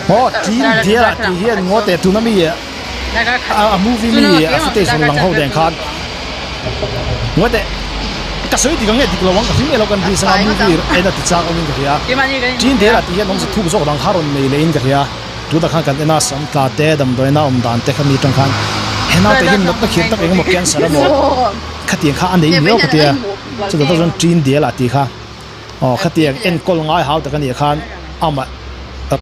Aw Teen Deer ah tih hian ngaw teh tuna mi a movie mi a footage rawn lang ho nen khan ngaw teh ka sawi dik ang nge dik lo ang ka hlim elo kan ri sanga movie en a ti chak awm in ka hria Teen Deer ah tih hian awmze thuk zawk dang kha rawn nei leh in ka hria tunah khan kan en a sam tla te damdawiina awm dan te kha mi atang khan he naute hian natna khir tak eng emaw cancer emaw khatiang kha a nei miau ka tia chutah tak chuan Teen Deer ah tih kha aw khatiang enkawl ngai hau tak a nih khan amah.